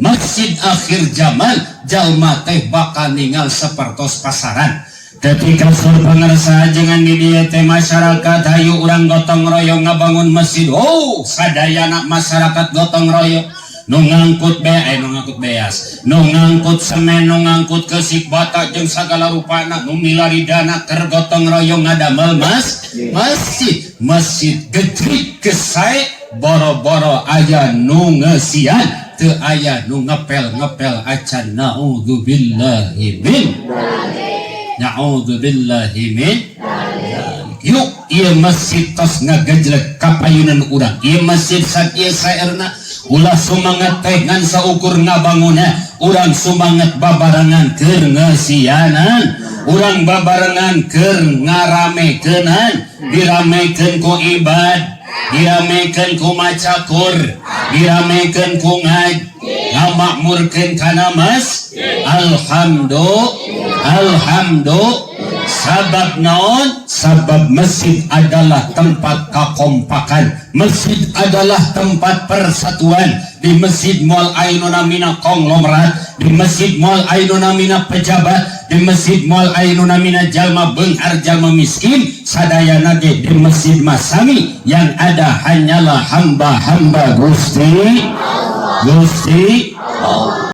Masjid akhir zaman, jalma teh bakal ningal sapertos pasaran. Ketika sur pangersa jangan di dieu teh masyarakat, hayu urang gotong royong ngabangun masjid. Oh, sadayana masyarakat gotong royong, nu ngangkut nu ngangkut beas, nu ngangkut semen, nu ngangkut kesik, bata jeung sagala rupana, nu milari dana keur gotong royong ngadamel masjid. Masjid gede gesai, boro-boro aya nu ngeusian, teu aya nu ngepel-ngepel acan. Naudzubillahi min, naudzubillahi min. Yuk, ieu masjid tos ngagejlek kapayunan urang. Ieu masjid sakieu saerna, ulah sumanget teh ngan saukur ngabanguna. Urang sumanget babarengan keur ngeusianan, urang babarengan keur ngaramekeunan. Diramekeun ku ibad, diramekeun ku maca Qur, diramekeun ku ngaj, ngamakmurkeun kana mas. Alhamdulillah, alhamdulillah. Sabab naon? Sabab masjid adalah tempat kakompakan, masjid adalah tempat persatuan. Di masjid moal aya nu namina konglomerat, di masjid moal aya nu namina pejabat, di masjid moal aya nu namina jalma beunghar, jalma miskin. Sadayana ge di masjid masami, yang ada hanyalah hamba-hamba Gusti Gusti.